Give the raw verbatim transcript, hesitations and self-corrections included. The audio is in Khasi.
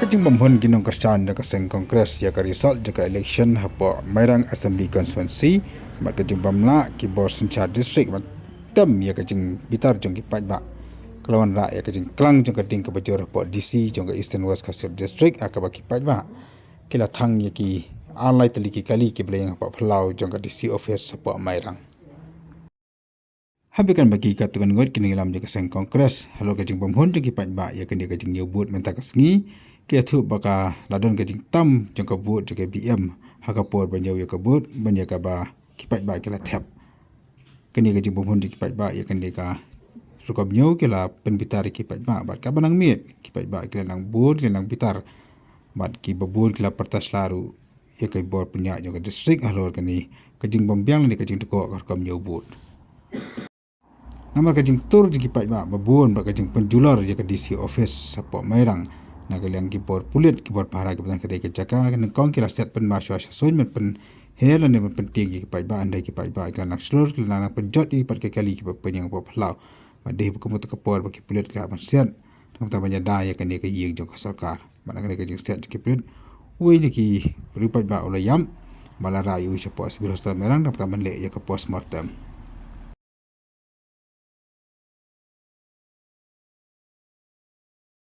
Jingbymhun ki nongkyrshan jong ka seng Congress ïa ka result jong ka election hapoh Mairang Assembly Constituency bad ka jingbymlah ki bor synshar district ban tem ïa ka jingbitar jong ki paidbah ka la wanrah ïa ka jingklang jong ka ding kaba jur hapoh D C jong ka Eastern West Khasi Hills District, ha kaba ki paidbah ki la thang ïa ki ar lai tylli ki kali kiba la ïeng hapoh phyllaw jong ka D C office hapoh Mairang. Haba ïakynduh bad ki katto katne ngut ki nongïalam jong ka seng Congress halor ka jingbymhun jong ki paidbah ïa kane ka jingñiew vote mynta ka sngi, ki ïathuh ba ka la don ka jingtam jong ka vote jong ka E V M ha ka por ban ñiew ïa ka vote ban ïa kaba ki paidbah ki la thep. Kane ka jingbymhun jong ki paidbah ïa kane ka rukom ñiew ki la pynbitar ïa ki paidbah bad kaba nang miet ki paidbah ki la nang bun ki la nang bitar bad kiba bun ki la pyrta sla ruh ïa ka bor pynïaid jong ka district halor kane ka jingbymbiang lane ka jingdkhoh ka rukom ñiew vote. Namar ka jingtur jong ki paidbah ba bun bad ka jingpynjulor ïa ka D C office hapoh Mairang na ka liang ki bor pulit ki bor pahara kiba don ha katei ka jaka, nyngkong ki la siat pynmaw shuwa sha suiñ ban pynher lane ban pyntieng ïa ki paidbah, hynrei ki paidbah ki la nang shlur ki la nang pynjot ïa ki pat ki kali kiba pynïeng hapoh phyllaw. Bad dei ba ka mut ka por ba ki pulit ki la hap ban siat, tang ban ïada ïa kane ka ïing jong ka sorkar. Bad na kane ka jingsiat jong ki pulit, uwei na ki briew paidbah u la ïap bad la rah ïa u shapoh Civil Hospital Mairang tang ban leh ïa ka postmortem.